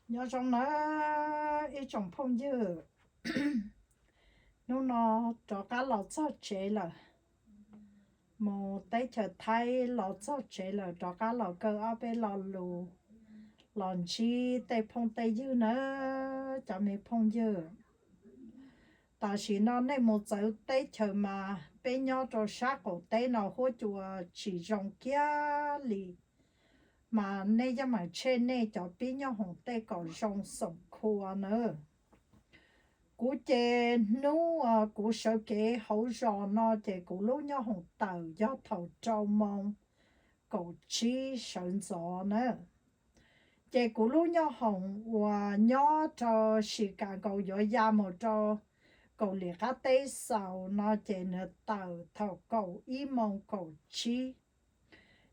Nyob zoo nawb ib tsoom phooj ywg, hnub no rov qab los txog tsev lawm, mus teb chaws Thaib los txog tsev lawm, rov qab los kaw ob peb lo lus los ntsib tej phooj tej ywg nawb cov me phooj ywg. Tam sim no nej mus txawv teb chaws mas peb nyob rau sab qaum teb no huab cua tsis zoo kiag li, mas nej yeej meem tshej nej cov pib nyob hoom tej kom zoo xoom khua nawb. Kuv ces hnub kuv sawv kev hauv zos no ces kuv lub nyob hoom tawm yog thaum rau moo kaum tsib sawv ntxov na. Ces kuv lub nyob hoom uas nyob rau Chicago yuav ya mus rau Kaus Lim qab teb xaus no ces nws tawm thaum kaum ib moo kaum tsib.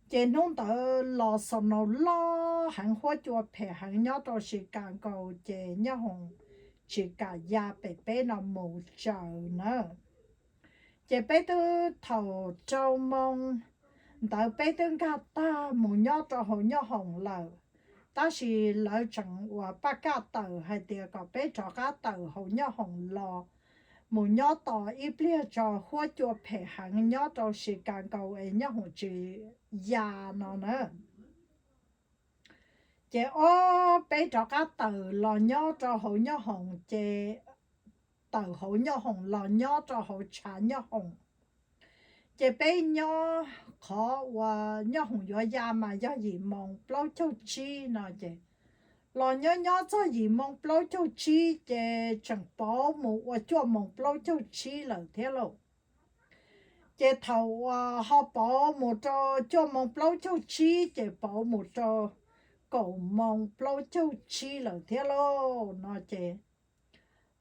Ces hnub ntawd los snow loj heev, huab cua phem heev nyob rau Chicago, ces nyob hoom tsis kam ya pem peb no mus tsaws na. Ces peb twb thaum rau moo ntawd peb twb nkag tag mus nyob rau hauv nyob hoom lawm, tab sis lawv tseem uas paj kaj tawm hais tias kom peb rov qab tawm hauv nyob hoom los mus nyob tos ib pliag tso, huab cua phem heev nyob rau Chicago es nyob hoom tsis ya no na. Ces ob peb rov qab tawm los nyob rau hauv nyob hoom, ces tawm hauv nyob hoom los nyob rau hauv tshav nyob hoom. Ces peb nyob qhov uas nyob hoom yuav ya mas yog yim moo plaub caug tsib no ces los nyob nyob txog yim moo plaub caug tsib ces tseem pauv mus ua cuaj moo plaub caug tsib lawm thiab lauj. Ces thaum uas ho pauv mus rau cuaj moo plaub caug tsib ces pauv mus rau kaum moo plaub caug tsib lawm thiab lauj no ces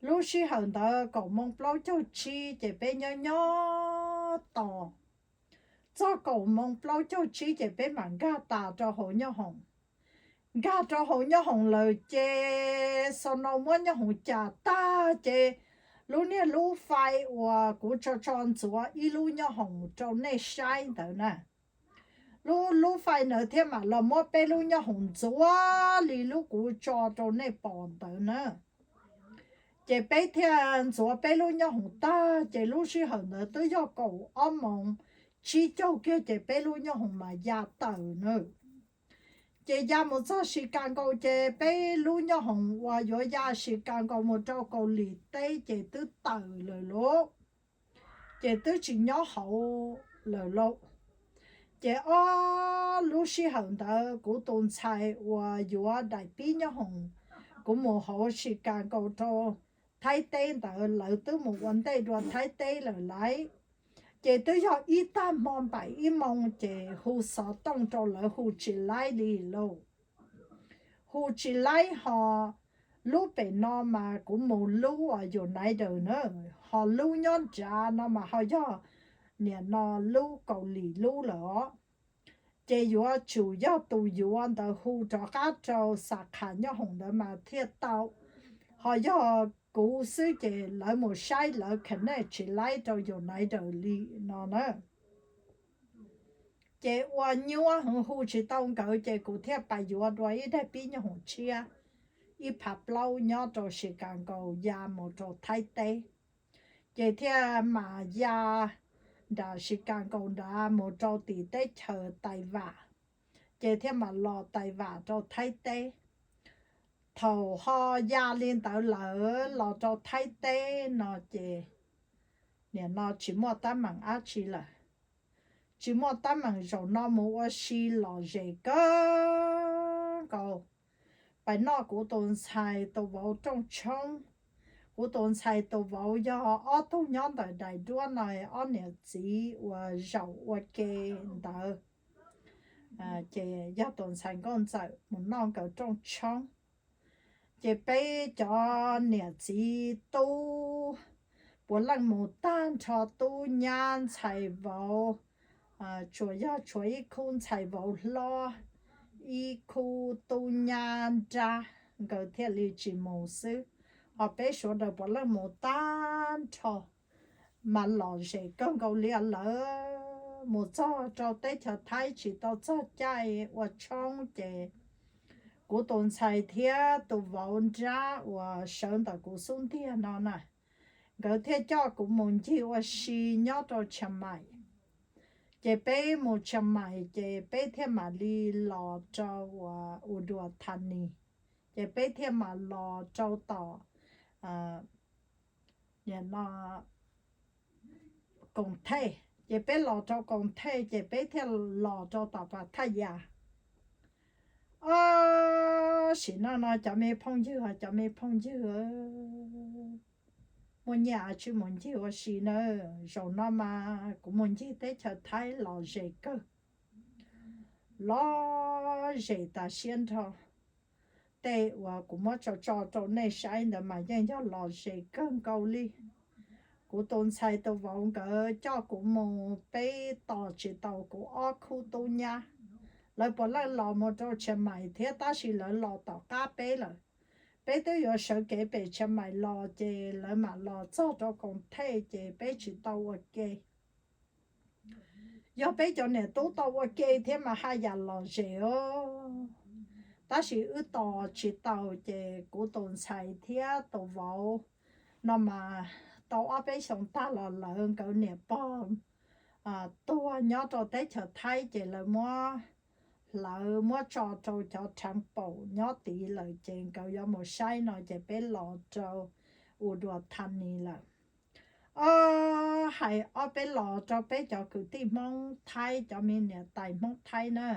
lub sij hawm ntawd kaum moo plaub caug tsib ces peb nyob nyob tos txog kaum moo plaub caug tsib ces peb mam nkag tas rau hauv nyob hoom. Nkag rau hauv nyob hoom lawm ces snow muab nyob hoom cas tag ces lub niag lub fais uas kuv tso tso ntxuav ib lub nyob hoom rau nej saib ntawd na, lub lub fais ntawd thiaj mam los muab peb lub nyob hoom ntxuav li lub kuv tso rau nej pom ntawd na. Ces peb thiaj ntxuav peb lub nyob hoom tag ces lub sij hawm ntawd twb yog kaum ob moos tsib caug kiag ces peb lub nyob hoom mas ya tawm na. Ces ya mus txog Chicago ces peb lub nyob hoom uas yuav ya Chicago mus rau Kaus Lim teb ces twb tawm lawm lauj. Ces twb tsis nyob hauv lawm lauj. Ces ob lub sij hawm ntawd kuv tus ntxhais uas yuav daim pib nyob hoom, kuv mus hauv Chicago rau Thaib teb ntawd lawv twb mus ua ntej dua Thaib teb lawm lauj. Ces twb yog ib tag hmo npaim ib moo ces hu xov tooj rau lawv hu tsis laib li lauj. Hu tsis laib ho lub pem no mas kuv mus lub United na, ho lub nyob nrad no mas ho yog niam no lub Kaus Lim lub lawm os. Ces yuav tsum yog tus yuav ntawd hu rov qab rau xa qhas nyob hoom ntawd mas thiaj tau, ho yog kuv xwb ces lawv mus saib lawv connect tsis laib rau United li no na. Ces ua nyuaj heev hu tsis tau nkawd ces kuv thiaj pais yuav dua ib daim pib nyob hoom tshiab, ib phav plaub nyob rau Chicago ya mus rau Thaib teb. Ces thiaj mam ya nram Chicago nrad mus rau tim teb chaws Tais Vam, ces thiaj mam los Tais Vam rau Thaib teb. Thaum ho ya li ntawd lawm los rau Thaib teb no ces nim no tsis muaj teeb meem dab tsi lawm. Tsis muaj teeb meem, zaum no mus ua si lom zem kawg nkaus. Pais noj kuv tus ntxhais tus vauv rooj tshoob. Kuv tus ntxhais tus vauv yog ob tug nyob ntawm daim duab no, ob niam txiv uas zaum ua ke ntawd. Ces yog tus ntxhais nkauj ntxawm mus noj nkawd rooj tshoob. Ces peb cov niam txiv tub puav leej mus tag nrho, tub nyab ntxhais vauv, tsuas yog tshuav ib khub ntxhais vauv hlob, ib khub tub nyab nrab, nkawd thiaj li tsis mus xwb. Ho peb sawv daws puav leej mus tag nrho, mas lom zem kawg nkaus li lawm. Mus txog rau teb chaws Thaib tsis tau txog caij ua tshoob ces Kuv tus ntxhais thiab tus vauv nrab uas sawv ntawm kuv xub ntiag no na, nkawd thiaj coj kuv mus ncig ua si nyob rau Chiang Mai. Ces peb mus Chiang Mai ces peb thiaj mam li los rau uas Udua Thas Nis, ces peb thiaj mam los rau tom no Koom Thej, ces peb los rau Koom Thej ces peb thiaj los rau tom Pas Thaj Yas. Ob sim no no cov me phooj ywg, cov me phooj ywg, muaj nyiaj tsis mus ncig ua si na. Zaum no mas kuv mus ncig teb chaws Thaib lom zem kawg, lom zem tas siab nrho. Tej uas kuv muab tso tso rau nej saib ntawd mas yeej yog lom zem kawg nkaus li. Kuv tus ntxhais tus vauv nkawd coj kuv mus, peb tos tsis tau kuv ob khub tub nyab. Lawv puav leej los mus rau Chiang Mai thiab tab sis lawv los tom qab peb lawm. Peb twb yuav sawv kev pem Chiang Mai los ces lawv mam los txog rau Koom Thej ces peb tsis tau ua ke. Yog peb cov niam tub tau ua ke thiab mas haj yam lom zem os. Tab sis wb tos tsis tau ces kuv tus ntxhais thiab tus vauv no mas tau ob peb xyoos tag los lawv nkawd niam pog tuag nyob rau teb chaws Thaib ces lawv muab, lawv muab tso rau cov rhaav paum nyob tid lawm ces nkawd yuav mus saib no ces peb los rau Udua Thas Nis lawm. Ob, hais ob peb los rau peb cov kwv tij Hmoob Thaib, cov me niam tais Hmoob Thaib na,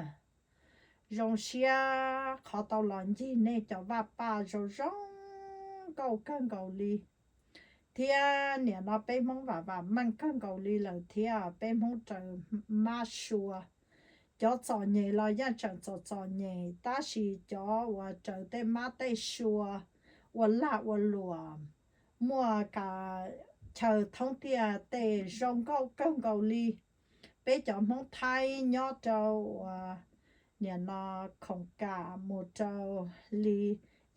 zoo siab qhov tau los ncig nej cov vaj paj zoo zoo nkauj kawg nkaus li. Thiab nim no peb Hmoob vam vam meej kawg nkaus li lawm thiab peb Hmoob raws mab sua. Cov txom nyem los yeej tseem txom txom nyem tab sis cov uas raws tej mab tej sua ua lag ua luam, muaj ka chaw thoob tiaj tej zoo nkauj kawg nkaus li. Peb cov Hmoob Thaib nyob rau uas nim no khoom kam mus rau li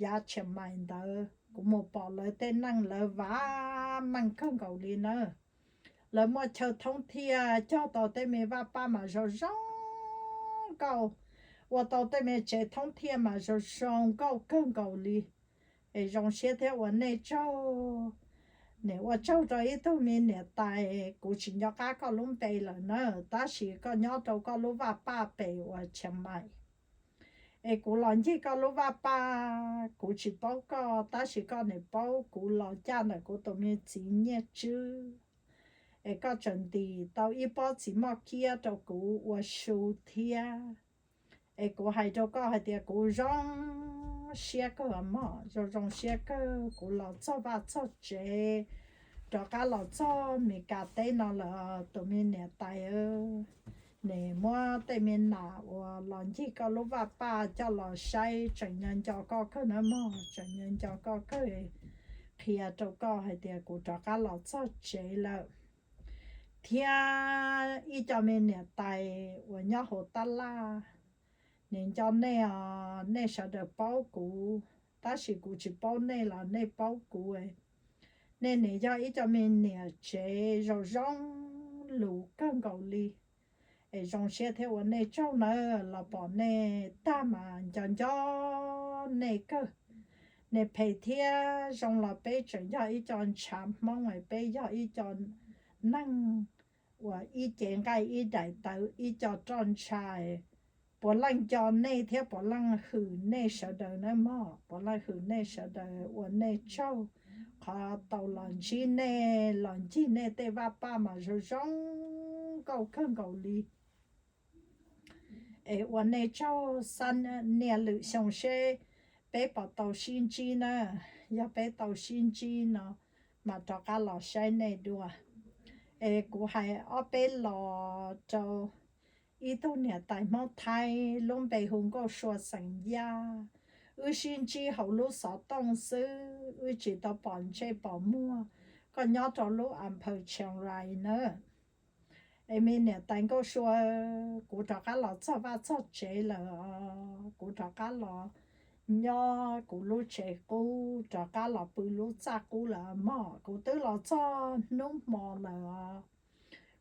yav Chiang Mai ntawd, kuv mus pom lawv tej neej lawv vam meej kawg nkaus li na. Lawv muaj chaw thoob tiaj cog tau tej me vaj paj mas zoo zoo nkauj, ua tau tej me tsev thoob tiaj mas zoo zoo nkauj kawg nkaus li. Es zoo siab thiab ua nej tsaug. Nim ua tsaug rau ib tug me niam tais, kuv tsis nco qab koj lub npe lawm na, tab sis koj nyob rau koj lub vaj paj pem uas Chiang Mai. Es kuv los ncig koj lub vaj paj, kuv tsis paub koj tab sis koj nim paub kuv los caj ntawm kuv tus me txiv Nyiaj Tswb. Es koj tseem ntim tau ib pob txiv moj kiab rau kuv ua su thiab. Es kuv hais rau koj hais tias kuv zoo siab kawg mog, zoo zoo siab kawg kuv los txog vaj txog tsev, rov qab los txog Mes Kas teb no lawm tus me niam tais. Nim muab tej me nam uas los ncig koj lub vaj paj coj los saib tseem nco nco koj kawg na mog, tseem nco nco koj kawg. Qhia rau koj hais tias kuv rov qab los txog tsev lawm. Thiab ib co me niam tais uas nyob hauv tab laj, nim nco nej os, nej sawv daws paub kuv, tab sis kuv tsis paub nej los nej paub kuv. Nej nim yog ib co me niam tsev zoo zoo lus kawg nkaus li. Es zoo siab thiab ua nej tsaug nawb, los pom nej tag mas nco nco nej kawg. Nim phem thiab zoo los peb tseem yog ib co ntshav Hmoob, peb yog ib co neeg uas ib cev nqaij ib daim tawv ib co roj ntsha. Puav leej nco nej thiab puav leej hwm nej sawv daws nawb mog, puav leej hwm nej sawv daws, ua nej tsaug qhov tau los ntsib nej, los ncig nej tej vaj paj mas zoo zoo nkauj kawg nkaus li. Es ua nej tsaug, xab niaj lwm xyoo seb peb puas tau sib ntsib na, yog peb tau sib ntsib no mas rov qab los saib nej dua. Es kuv hais ob peb los rau ib tug niam tais Hmoob Thaib lub npe hu Nkauj Sua xeem Yaj. Wb sib ntsib hauv lub xov tooj xwb, wb tsis tau pom ntsej pom muag. Koj nyob rau lub a phaw Chiang Rai na. Es me niam tais Nkauj Sua, kuv rov qab los txog vaj txog tsev lawm, kuv rov qab los nyob kuv lub tsev qub, rov qab los pw lub txaj qub lawm mog. Kuv twb los txog hnub hmo lawm os.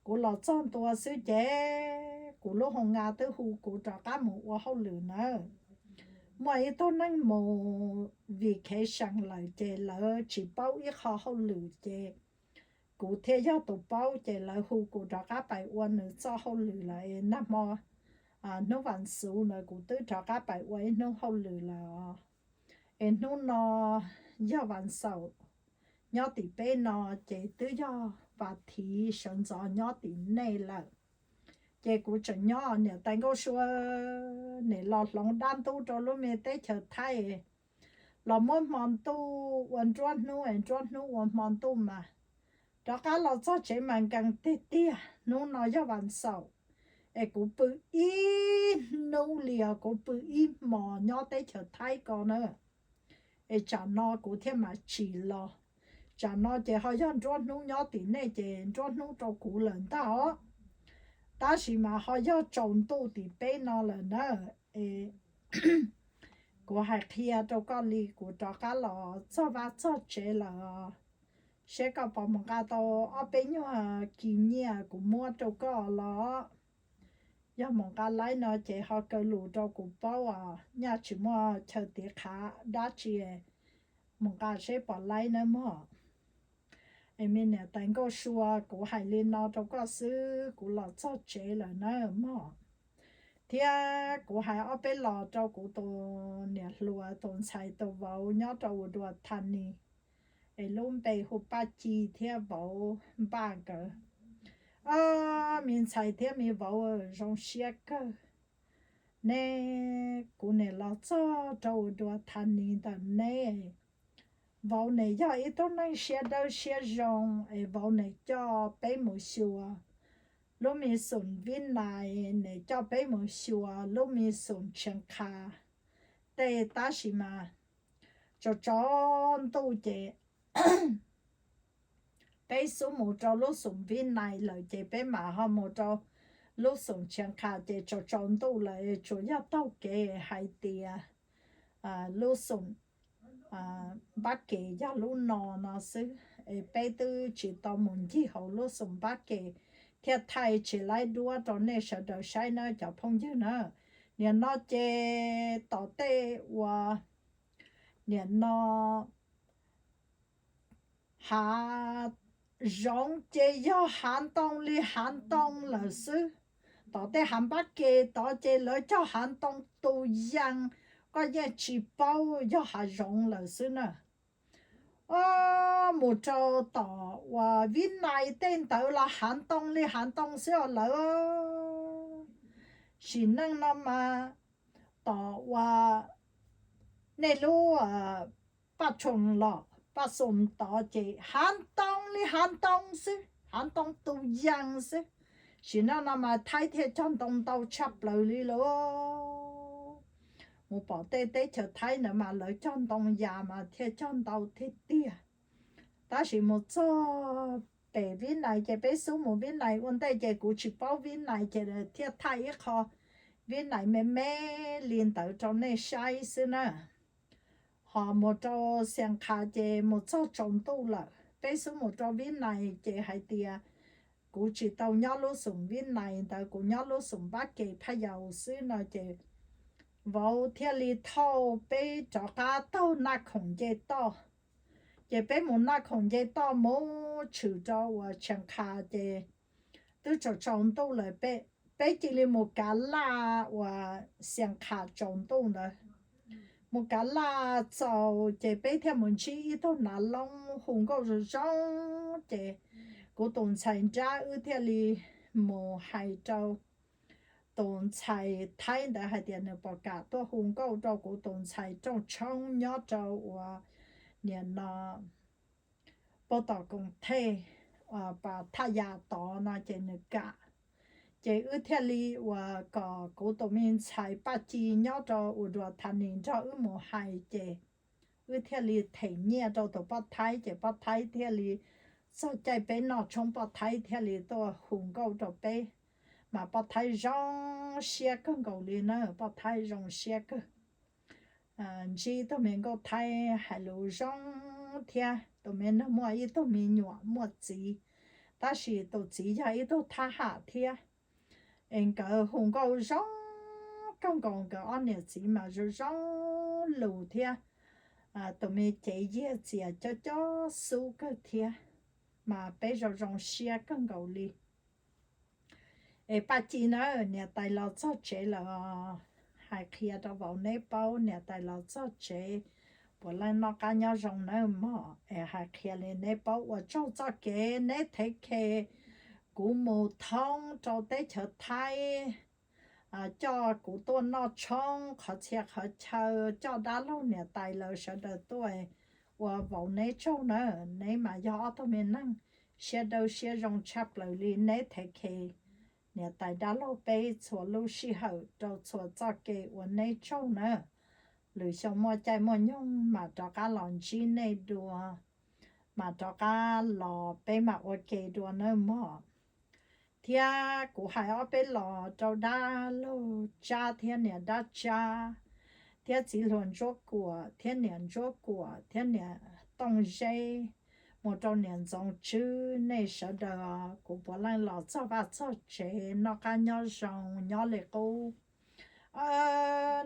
Kuv los txog ntua xwb ces kuv lub hoo nga twb hu kuv rov qab mus ua hauj lwm nawb. muaj ib tug neeg mus vacation lawm ces lawv tsis paub ib qho hauj lwm ces kuv thiaj yog tus paub ces lawv hu kuv rov qab pais ua nws txoj hauj lwm lawm es nag hmo hnub vas xuv ntawd kuv twb rov qab pais ua ib hnub hauj lwm lawm os. Es hnub no yog vas xaum nyob tim peb no ces twb yog vas thiv sawv ntxov nyob tim nej lawm. Ces kuv tseem nyob niam tais nkauj sua, nim los hloov dab ntub rau lub me teb chaws Thaib, los muab hmo ntuj ua nruab hnub es nruab hnub ua hmo ntuj mas rov qab los txog tsev mas nkees tiag tiag. Hnub no yog vas xaum es kuv pw ib hnub li os, kuv pw ib hmos nyob teb chaws Thaib ko na. Es tsam no kuv thiaj mam tsim los. Tsam no ces ho yog nruab hnub nyob tim nej ces nruab hnub rau kuv lawm ntag os. Tab sis mas ho yog tsaus ntuj tim peb no lawm na. Es kuv hais qhia rau koj li, kuv rov qab los txog vaj txog tsev lawm os. Seb koj puas mus nqa tau ob peb nyuag kis nyiaj kuv muab rau koj los? Yog mus nqa laib no ces ho kaw lus rau kuv paub os, nyaj tsis muaj chaw tiv qhav dab tsi, mus nqa seb puas laib nawb mog. Es me niam tais nkauj sua, kuv hais li no rau koj xwb, kuv los txog tsev lawm na mog. Thiab kuv hais ob peb los rau kuv tus niam hluas tus ntxhais tus vauv nyob rau Udua Tha Ni, es lub npe hu Paj Ci thiab vauv Npaj nkawd. Ob me ntxhais thiab me vauv zoo siab kawg. Neb, kuv nim los txog rau Udua Tha Ni ntawm neb. Vauv nim yog ib tug neeg siab dawb siab zoo es vauv nim coj peb mus xyuas lub me xoom Vib Nais, nim coj peb mus xyuas lub me xoom Tsheev Qha. Tej tab sis mas tsaus tsaus ntuj ces peb xub mus rau lub xoom Vib Nais lawm ces peb mam ho mus rau lub xoom Tsheev Qha ces tsaus tsaus ntuj lawm, tsuas yog taug kev hais tias lub xoom Npab Ke yog lub no no xwb. Es peb twb tsis tau mus ncig hauv lub xoom Npab Ke thiaj thaij tsis laib duab rau nej sawv daws saib na cov phooj ywg na. Nim no ces tom tej uas nim no hav zoov ces yog hav ntoo li hav ntoo lawm xwb. Tom tej hav Npab Ke tod ces lawv cog hav ntoo tu yas, koj yeej tsis paub yog hav zoov lawm xwb na. Mus rau tom uas Vib Nais tej ntawd los hav ntoo li hav ntoo xwb os lawm. Sim neej no mas tom uas nej lub Paj Tshoo los Paj Xoom tod ces hav ntoo li hav ntoo xwb, hav ntoo tu yas xwb. Sim neej no mas Thaib thiaj cog ntoo ntau tshaj plaws li lauj. Mus pom tej teb chaws Thaib ntawd mas lawv cog ntoo yas mas thiaj cog ntau tiag tiag. Tab sis mus txog pem Vib Nais ces peb xub mus Vib Nais ua ntej ces kuv tsis paub Vib Nais ces thiaj thaij ib qho Vib Nais me me li ntawd rau nej saib xwb na. Ho mus rau Xias Qha ces mus txog tsaus ntuj lawm, peb xub mus rau Vib Nais ces hais tias kuv tsis tau nyob lub xoom Vib Nais ntawd, kuv nyob lub xoom Npab Ke Phaj Yaus xwb no ces vauv thiaj li thauj peb rov qab taug Naj Khoom nce toj. Ces peb mus Naj Khoom nce toj mus tshwm rau uas Tsheev Qha ces twb tsaus tsaus ntuj lawm, peb cia li mus kav laj uas Xias Qha tsaus ntuj ntawd. Mus kav laj txaus ces peb thiaj mus ntsib ib tug nav loob hu nkauj zoo zoo ces kuv tus ntxhais nrab wb thiaj li mus hais rau tus ntxhais Thaib ntawd hais tias nws puas kam tuaj hu nkauj rau kuv tus ntxhais rooj tshoob nyob rau uas nim no Paj Tom Koom Thej, Pas Thaj Yas tod no ces nws kam. Ces wb thiaj li uas kom kuv tus me ntxhais Paj Ci nyob rau Udua Tha Ni nrog wb mus hais ces wb thiaj li them nyiaj rau tus poj Thaib ces poj Thaib thiaj li txog caij peb noj tshoob poj Thaib thiaj li tuaj hu nkauj rau peb. Mas poj Thaib zoo siab kawg nkaus li na, poj Thaib zoo siab kawg. Ntsib tus me nkauj Thaib hais lus zoo thiab, tus me nug muaj ib tug me nyuam muaj txiv, tab sis tus txiv yog ib tug thab ham thiab. Es nkawd hu nkauj zoo kawg nkaus, nkawd ob niam txiv mas zoo zoo lus thiab. Tus me cev yiag txias coj coj xub kawg thiab, mas peb zoo zoo siab kawg nkaus li. Es Paj Ci na, niam tais los txog tsev lawm, hais qhia rau vauv neb paub, niam tais los txog tsev, puav leej noj qab nyob zoo nawb mog. Es hais qhia li neb paub, ua tsaug txoj kev neb thev khe kuv mus thoob rau teb chaws Thaib, coj kuv tuaj noj tshoob qhov txhia qhov chaw, coj dab laug niam tais lawv sawv daws tuaj, ua vauv neb tsaug na. Neb mas yog ob tug me neeg siab dawb siab zoo tshaj plaws li, neb thev khe niam tais dab laug peb txhua lub sij hawm rau txhua txoj kev, ua neb tsaug na. Lwm xyoo muaj caij muaj nyoog mam rov qab los ntsib nej dua, mam rov qab los peb mam ua ke dua nawb mog. Thiab kuv hais ob peb los rau dab laug Tsab thiab niam dab Tsab, thiab txiv hluas Ntsuab Kuam thiab niam Ntsuab Kuam thiab niam Tooj Zeb, mus rau niam Ntxoov Tswb, nej sawv daws, kuv puav leej los txog vaj txog tsev, noj qab nyob zoo, nyob li qub.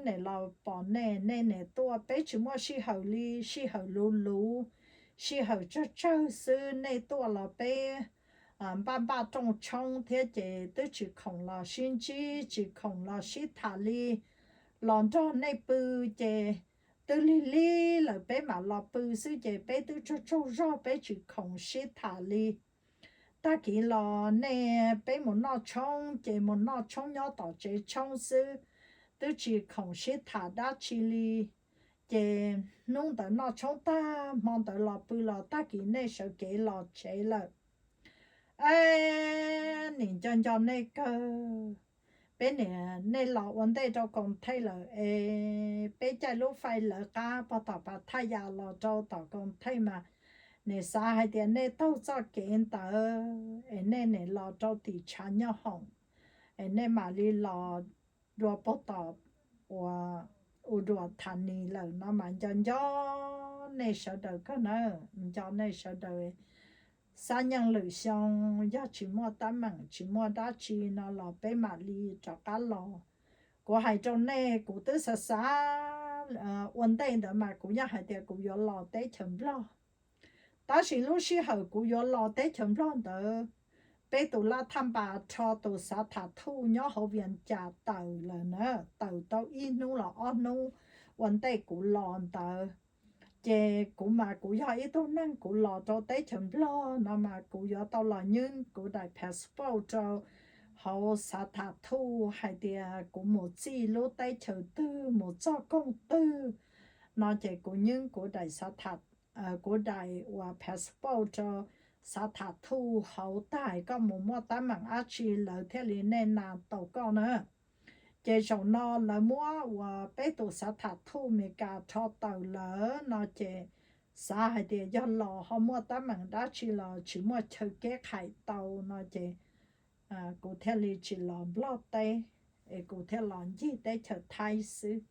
Nim los pom nej, nej nim tuaj, peb tsis muaj sij hawm li, sij hawm luv luv, sij hawm tsawg tsawg xwb, nej tuaj los peb npaj npaj rooj tshoob thiab ces twb tsis khoom los sib ntsib, tsis khoom los sib tham li. Los nrog nej pw ces twb lig lig lawm peb mam los pw xwb ces peb twb tsaug tsaug zog, peb tsis khoom sib tham li. Tag kis los nej peb mus noj tshoob ces mus noj tshoob nyob tom tsev tshoob xwb, twb tsis khoom sib tham dab tsi li. Ces hnub ntawd noj tshoob tag hmo ntawd los pw los tag kis nej sawv kev los tsev lawm. Es nim nco nco nej kawg. Peb nim, nej los ua ntej rau Koos Theej lawm es peb caij lub fais lawv qab pog tom Pas Thaj Yas los rau tom Koos Theej mas nim xav hais tias nej taug txoj kev ntawd es nej nim los rau tim tshav nyob hoom es nej mam li los dua pog tom uas Uduas Thanis lawm no mas nco nco nej sawv daws kawg na, nco nej sawv daws. Xab nyeej lwm xyoo yog tsis muaj teeb meem tsis muaj dab tsi no los peb mam li rov qab los. Kuv hais rau nej, kuv twb xav xav ua ntej ntawd mas kuv yeej hais tias kuv yuav los teb chaws Nplog. Tab sis lub sij hawm kuv yuav los teb chaws Nplog ntawd, peb tus laj thaj npas rho tus xav tham thuj nyob hauv Vias Cas tawm lawm na, tawm tau ib hnub los ob hnub ua ntej kuv los ntawd. Ces kuv mas kuv yog ib tug neeg kuv los rau teb chaws Nplog no mas kuv yuav tau los nyeeb kuv daim passport rau hauv xav tham thuj hais tias kuv mus txij lub teb chaws twg mus txog koog twg no ces kuv nyeeb kuv daim xav tham, kuv daim uas passport rau xav tham thuj hauv tag koj mus muaj teeb meem dab tsi lawv thiaj li nej nas tau koj na. Ces zaum no lawv muab uas peb tus xav tham thuj Meskas rho tawm lawm no ces xav hais tias yog los ho muaj teeb meem dab tsi los tsis muaj chaw keb qhais tau no ces kuv thiaj li tsis los Nplog teb, es kuv thiaj los ncig teb chaws Thaib xwb.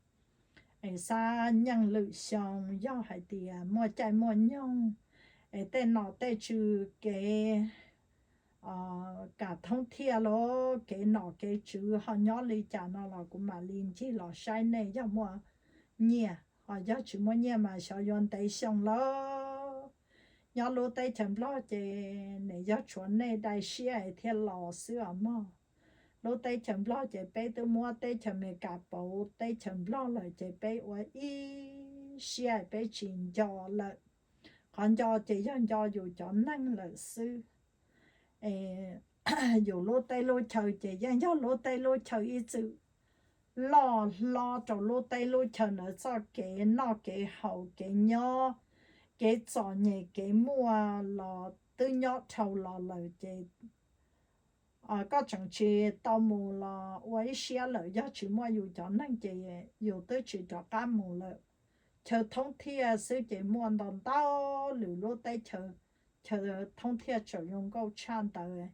Es xab nyeej lwm xyoo yog hais tias muaj caij muaj nyoog es tej nom tej tswv kev kam thoob thiaj los kev nom kev tswv ho nyob li cas no los kuv mam li ncig los saib nej yog muaj nyiaj, ho yog tsis muaj nyiaj mas xyov yuav ntev xyoo lawm. Nyob lub teb chaws Nplog ces nim yog tshuav nej dai siab es thiaj los xwb os mog. Lub teb chaws Nplog ces peb twb muab teb chaws Amelikas pauv teb chaws Nplog lawm ces peb ua ib siab peb tsis nco lawm. Qhov nco ces yog nco yus cov neeg lawm xwb. Yus lub teb lub chaw ces yeej yog lub teb lub chaw ib txwm loj hlob rau lub teb lub chaw ntawd txoj kev noj kev haus kev nyob kev txom nyem kev muaj los twb nyob dhau los lawm ces koj tseem tsis tau mus los ua ib siab lawm, yog tsis muaj yus cov neeg ces yus twb tsis rov qab mus lawm. Chaw thoob thiaj xwb ces muaj ntau ntau lwm lub teb chaws, chaw thoob thiaj tseem zoo nkauj tshaj ntawd.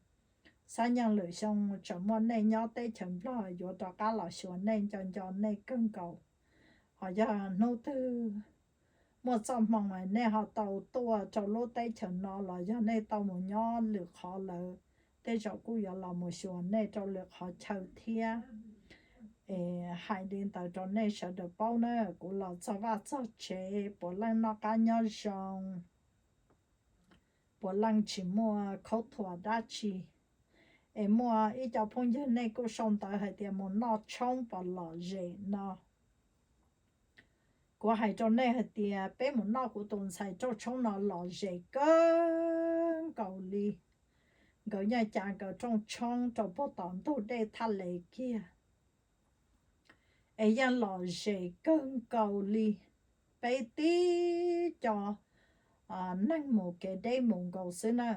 Xab nyeej lwm xyoo tseem muaj nej nyob teb chaws Nplog yuav rov qab los xyuas nej, nco nco nej kawg nkaus. Ho yog hnub twg muaj txoj hmoo nej ho tau tuaj rau lub teb chaws no los yog nej tau mus nyob lwm qhov lawm, tej zaum kuj yuav los mus xyuas nej rau lwm qhov chaw thiab. Es hais li ntawd rau nej sawv daws paub na, kuv los txog vaj txog tsev puav leej noj qab nyob zoo, puav leej tsis muaj khaub thuas dab tsi. Es muaj ib co phooj ywg nej kuj sau ntawv hais tias mus noj tshoob pom lom zem no. Kuv hais rau nej hais tias peb mus noj kuv tus ntxhais rooj tshoob no lom zem kawg nkaus li. Nkawd yeej cav nkawd rooj tshoob rau puag tom ntug dej thaj les kiag, es yeej lom zem kawg nkaus li. Peb tib co neeg mus kev deb mus nkaus xwb na.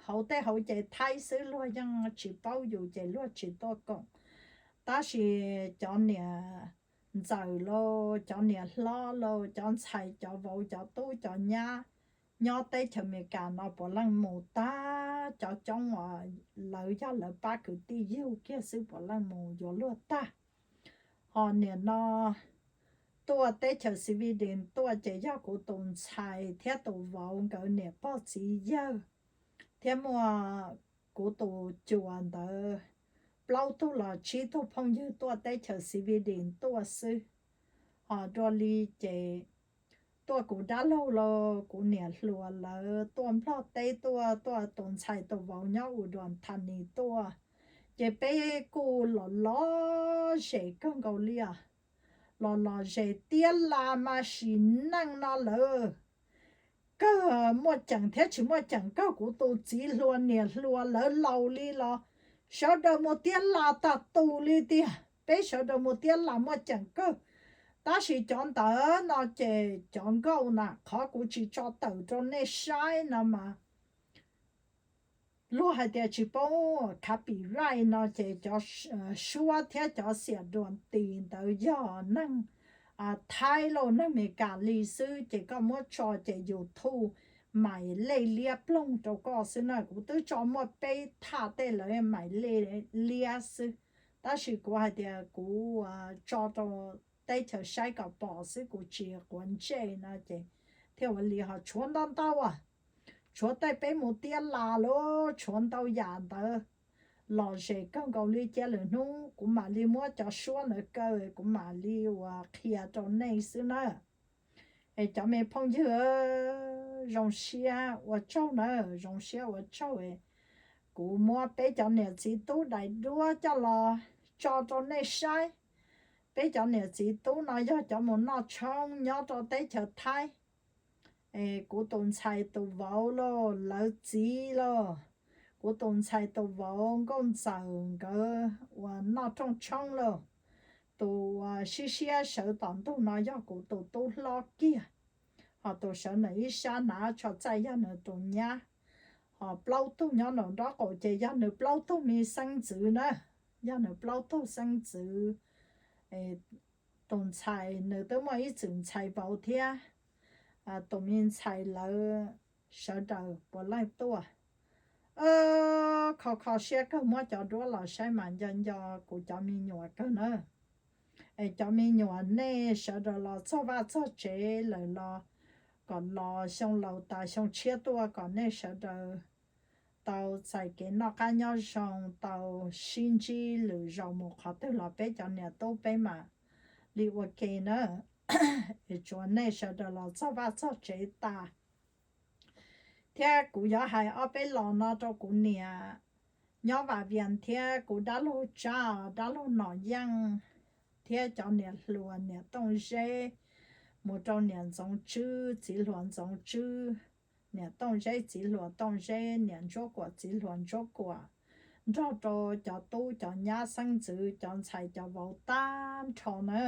Hauv tej hauv ces Thaib xwb, luag yeej tsis paub yus ces luag tsis tuaj koom. Tab sis cov niam ntxawm los, cov niam hlob los, cov ntxhais cov vauv cov tub cov nyab nyob teb chaws Amelikas no puav leej mus tag, cov coob uas lawv yog lawv pab kwv tij yug kiag xwb puav leej mus yuav luag tag. Ho nim no tuaj teb chaws Sweden tuaj ces yog kuv tus ntxhais thiab tus vauv nkawd niam pog txiv yawg, thiab muaj kuv tus cuas ntawd plaub tug los tsib tug phooj ywg tuaj teb chaws Sweden tuaj xwb. Ho dua li ces tuaj kuv dab laug los kuv niam hluas lawv tuaj Nplog teb tuaj, tuaj tus ntxhais tus vauv nyob Udon Thani tuaj, ces peb kuj los lom zem kawg nkaus li os. Los lom zem tiab las mas sim neej no lawv kawg muaj ceem thiab tsis muaj ceem kawg, kuv tus txiv hluas niam hluas lawv laus li los sawv daws mus tiab las tag tus li tiag, peb sawv daws mus tiab las muaj ceem kawg. Tab sis cov ntawd no ces cov nkauj na, qhov kuv tsis tso tawm rau nej saib no mas luag hais tias tsis paub copyright no ces cov suab thiab cov xiam duas tis ntawd yog neeg Thaib los neeg Amelikas li xwb, ces koj muab tso ces YouTube mais lej liab ploog rau koj xwb na. Kuv twb tso muaj peb thaj tej lawv mais lej liab xwb, tab sis kuv hais tias kuv tso rau teb chaws saib kom pom xwb, kuv tsis quav ntsej no ces thiaj ua li ho tshuav ntau ntau as. Tshuav tej peb mus tiab las los tshuav ntau yam ntawd. Lom zem kawg nkaus li, cia lwm hnub kuv mam li muab cov suab ntawd kaw kuv mam li ua qhia rau nej xwb na. Es cov me phooj ywg, zoo siab ua tsaug na, zoo siab ua tsaug. Kuv muab peb cov niam txiv tub daim duab coj los tso rau nej saib. Peb cov niam txiv tub no yog cov mus noj tshoob nyob rau teb chaws Thaib. Es kuv tus ntxhais tus vauv los lawv txiv los, kuv tus ntxhais tus vauv nkauj ntxawm nkawd uas noj rooj tshoob los, tus uas sib siab sawv tom ntug no yog kuv tus tub hlob kiag, ho tus sawv nws ib sab hnav tsho txaij yog nws tus nyab, ho plaub tug nyob nraum nraub qaum ces yog nws plaub tug me xeeb ntxwv na, yog nws plaub tug xeeb ntxwv. Tus ntxhais nws twb muaj ib txwm ntxhais vauv thiab, tus me ntxhais lawv sawv daws puav leej tuaj. Kho kho siab kawg, muab cov duab los saib mas nco nco kuv cov me nyuam kawg na. Es cov me nyuam nej sawv daws los txog vaj txog tsev lawm los kom los xyoo laus tas xyoo tshiab tuaj kom nej sawv daws tau txais kev noj qab nyob zoo, tau sib ntsib lwm zaus mus qhov twg los peb cov niam tub peb mam li ua ke na. Es tsuav nej sawv daws los txog vaj txog tsev tas. Thiab kuv yuav hais ob peb los no rau kuv niam nyob Vam Vias thiab kuv dab laug Tsab, dab laug Nom Yeej, thiab cov niam hluas niam Tooj Zeb, mus rau niam Ntxoov Tswb, txiv hluas Ntxoov Tswb, niam Tooj Zeb, txiv hluas Tooj Zeb, niam Ntsuab Kuam, txiv hluas Ntsuab Kuam, nrog rau cov tub cov nyab xeeb ntxwv cov ntxhais cov vauv tag nrho na.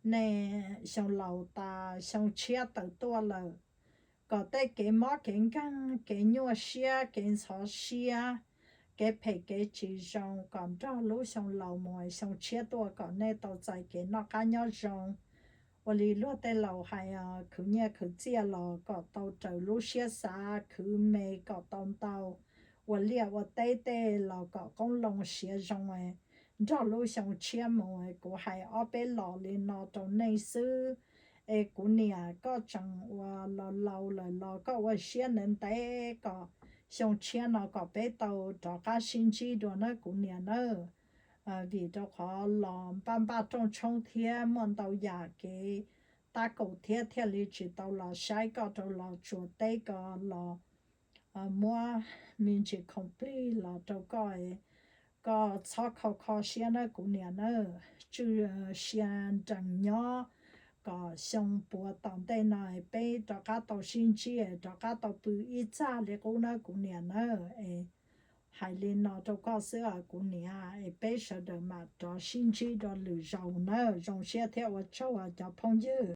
Nej xyoo laus tas xyoo tshiab tawm tuaj lawm, kom tej kev mob kev nkeeg, kev nyuaj siab kev ntxhov siab, kev phem kev tsis zoo kom nrog lub xyoo laus mus xyoo tshiab tuaj kom nej tau txais kev noj qab nyob zoo. Ua li luag tej laus hais, khwv nyiaj khwv txiaj los kom tau raws lub siab xav, khwv me kom tau ntau, ua liaj ua teb tej los kom qoob loo siav zoo, nrog lub xyoo tshiab mus. Kuv hais ob peb los li no rau nej xwb. Es kuv niam, koj tseem uas laus laus lawm los koj ua siab ntev ntev kom xyoo tshiab no kom peb tau rov qab sib ntsib dua nawb kuv niam nawb. vim rau qhov los npaj npaj rooj tshoob thiab muaj ntau yam kev tab kaum thiab thiaj li tsis tau los saib koj rau los tsuas teb ko los muab me ntsis khoom plig los rau koj. Koj txhob kho kho siab nawb kuv niam nawb, tswj sia nrees nyob kom xyoo puav tom ntej no peb rov qab tau sib ntsib, rov qab tau pw ib txaj li qub nawb kuv niam nawb. Es hais li no rau koj xwb os kuv niam, es peb sawv daws mam rov sib ntsib dua lwm zaus nawb. Zoo siab thiab ua tsaug os cov phooj ywg.